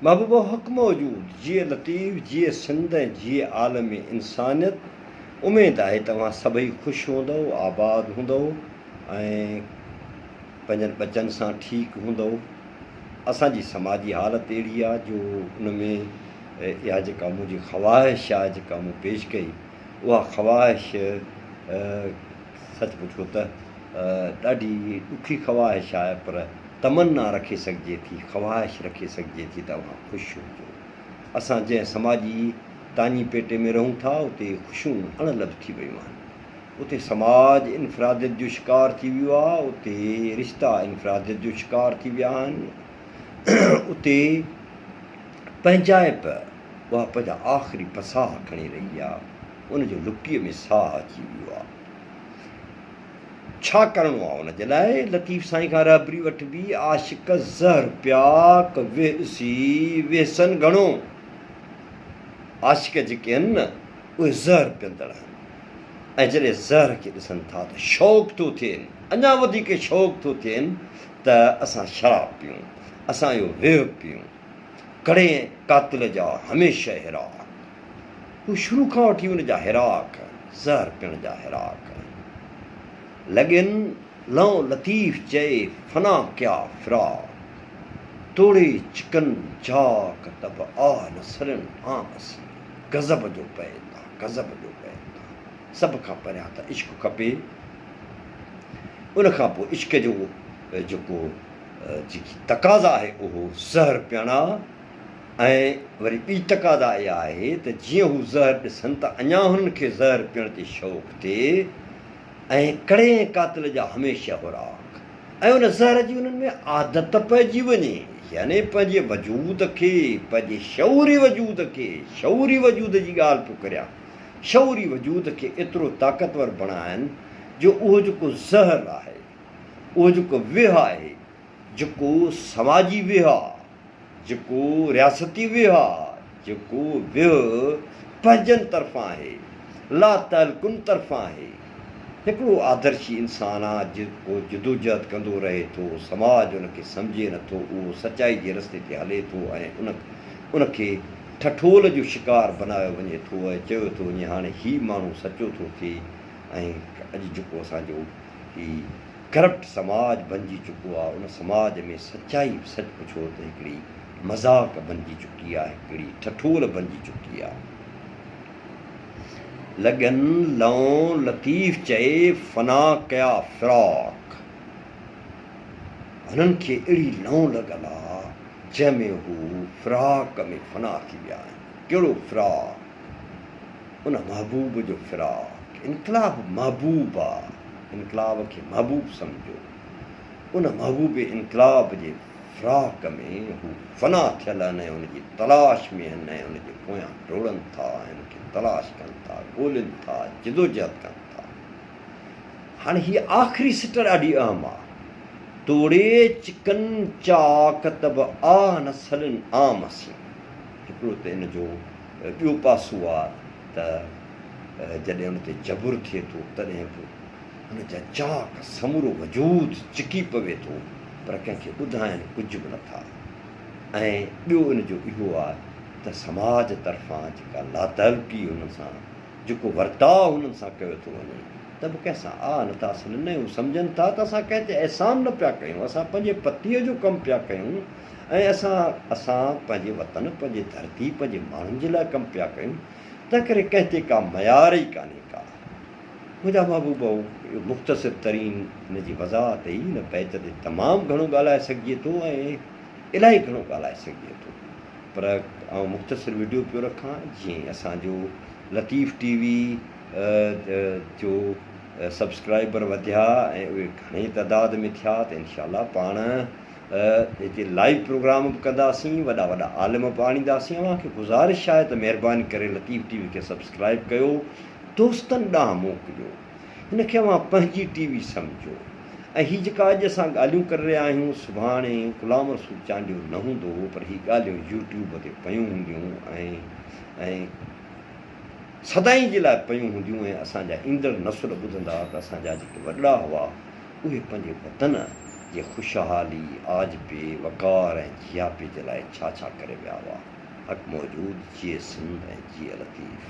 محبوبه حق موجود، جيئي لطيف، جيئي سنڌ ۽ جيئي عالم انسانيت. اميد آهي ته اوهان سڀئي خوش هوندؤ، آباد هوندؤ ۽ پنهنجن ٻچن سان ٺيڪ هوندؤ. اسان جي سماجي حالت اهڙي آهي جو ان ۾ اها جيڪا منهنجي خواهش آهي جيڪا مون پيش ڪئي اها خواهش سچ پڇو ته ڏاڍي ڏکي خواهش آهي پر تمنا رکي سگهجي ٿي، خواهش رکي سگهجي ٿي ته اوهان خوش هجو. اسان جنهن سماجي تاڃي پيٽي ۾ رهون ٿا، اتي خوشيون اڻ لڀ ٿي ويون آهن. اتي سماج انفراديت جو شڪار ٿي ويو آهي، اتي رشتا انفراديت جو شڪار ٿي ويا آهن، اتي پنهنجائپ اها پنهنجا آخري پساهه کڻي رهي آهي، ان جو لڪيء ۾ ساهه اچي ويو آهي. ڇا ڪرڻو آ ان جي لاء لطيف سائين کان رهبري وٺبي عاشق زهر پياڪ ويهه ڏسي ويهسن گهڻو عاشق جيڪي آهن نه اهي زهر پيندڙ آهن ۽ جڏهن زهر کي ڏسن ٿا ته شوق ٿو ٿين اڃا وڌيڪ شوق ٿو ٿين ته اسان شراب پيون اسان اهو ويهه پيون ڪڙي ۽ قاتل جا هميشه هراڪ. هو شروع کان وٺي ان جا هراڪ، زهر پيئڻ جا هراڪ آهن. لڳين لئون لطيف چئي فنا ڪيا فراق. توڙي چڪن چاڪ ته به آه نه سرن عام اسين. غضب جو بيت آ، غضب جو بيت آ. سڀ کان پهريان ته عشق کپي. ان کان پوء عشق جو جيڪو جيڪي تقاضا آهي اهو زهر پيئڻ آ ۽ وري ٻي تقاضا اها آهي ته جيئن هو زهر ڏسن ته اڃا هنن کي زهر پيئڻ تي شوق ٿئي ۽ ڪڙي ۽ قاتل جا هميشه خوراڪ ۽ ان زهر جي انهن ۾ عادت پئجي وڃي يعني پنهنجي وجود کي پنهنجي شعوري وجود کي شعوري وجود جي ڳالهه پيو ڪريان شعوري وجود کي ايترو طاقتور بڻائن جو اهو جيڪو زهر آهي اهو جيڪو ويهه آهي، جيڪو سماجي ويهه آ، جيڪو رياستي ويهه آ، جيڪو ويهه پنهنجن طرفان آهي، لاتعلقن طرفان آهي. هڪڙو آدرشي انسان آ، جيڪو جدوجهد ڪندو رهي ٿو، سماج ان کي سمجهي نه ٿو، اهو سچائي جي رستي تي هلي ٿو ۽ ان ان کي ٺٺول جو شڪار بنايو وڃي ٿو ۽ چيو ٿو وڃي هاڻي هي ماڻهو سچو ٿو ٿئي ۽ اڄ جيڪو اسان جو هي ڪرپٽ سماج بنجي چڪو آ ان سماج ۾ سچائي به سچ پڇو ته هڪڙي مذاق بنجي چڪي آ هڪڙي ٺٺول بنجي چڪي آ. لڳن لئون لطيف چئي فنا ڪيا فراق هنن کي اهڙي لئون لڳل آ جنهن ۾ هو فراق ۾ فنا ٿي ويا آهن ڪهڙو فراق ان محبوب جو فراق، انقلاب محبوب آ، انقلاب کي محبوب سمجهو، ان محبوب انقلاب جي فراق ۾ هو فنا ٿيل آهن ۽ ان جي تلاش ۾ آهن ۽ ان جي پويان ڊوڙن ٿا ۽ ان کي تلاش ڪن ٿا، ڳولين ٿا، جدوجهد ڪن ٿا. هاڻي هيء آخري سٽ ڏاڍي اهم آ. توڙي چڪن چاڪ ته به آه نه سلن عام اسين. هڪڙو ته ان جو ٻيو پاسو آ ته جڏهن ان تي جبر ٿئي ٿو تڏهن به هن جا چاڪ سمورو وجود چڪي پوي ٿو پر ڪنهن کي ٻڌائن ڪجهه به نٿا ۽ ٻيو ان جو اهو آ ته سماج طرفان جيڪا لاتعلقي هنن سان جيڪو ورتاء هنن سان ڪيو ٿو وڃي ته به ڪنهن سان آء نٿا سلن ۽ هو سمجهن ٿا ته اسان ڪنهن تي احسان نه پيا ڪيون اسان پنهنجي پتيء جو ڪم پيا ڪيون ۽ اسان اسان پنهنجي وطن، پنهنجي ڌرتي، پنهنجي ماڻهن جي لاء ڪم پيا ڪيون، تنهنڪري ڪنهن تي ڪا ميار ئي ڪانهي ڪا. منهنجا محبوبؤ! اهو مختصر ترين هن جي وضاحت هئي، هن بيت تي تمام گهڻو ڳالهائي سگهجي ٿو ۽ الاهي گهڻو ڳالهائي سگهجي ٿو، پر آئون مختصر وڊيو پيو رکان، جيئن اسان جو لطيف ٽي وي جو سبسڪرائبر وڌيا ۽ اهي گهڻي تعداد ۾ ٿيا ته انشاء الله پاڻ هتي لائيو پروگرام به ڪنداسين وڏا وڏا عالم به آڻينداسين اوهان کي گذارش آهي ته مهرباني ڪري لطيف ٽي وي کي سبسڪرائيب ڪيو دوستن ڏانهن موڪليو هن کي اوهان پنهنجي ٽي وي سمجهو ۽ هي جيڪا اڄ اسان ڳالهيون ڪري رهيا آهيون سڀاڻي غلام رسول چانڊيو نه هوندو پر هي ڳالهيون يوٽيوب تي پيون هونديون ۽ ۽ سدائين جي لاء پيون هونديون ۽ اسان جا ايندڙ نسل ٻڌندا ته اسان جا جيڪي وڏڙا هئا اهي پنهنجي وطن جي خوشحالي، آجپي، وقار ۽ جياپي جي لاء ڇا ڇا ڪري ويا هئا. حق موجود، جيئي سنڌ ۽ جيئي لطيف.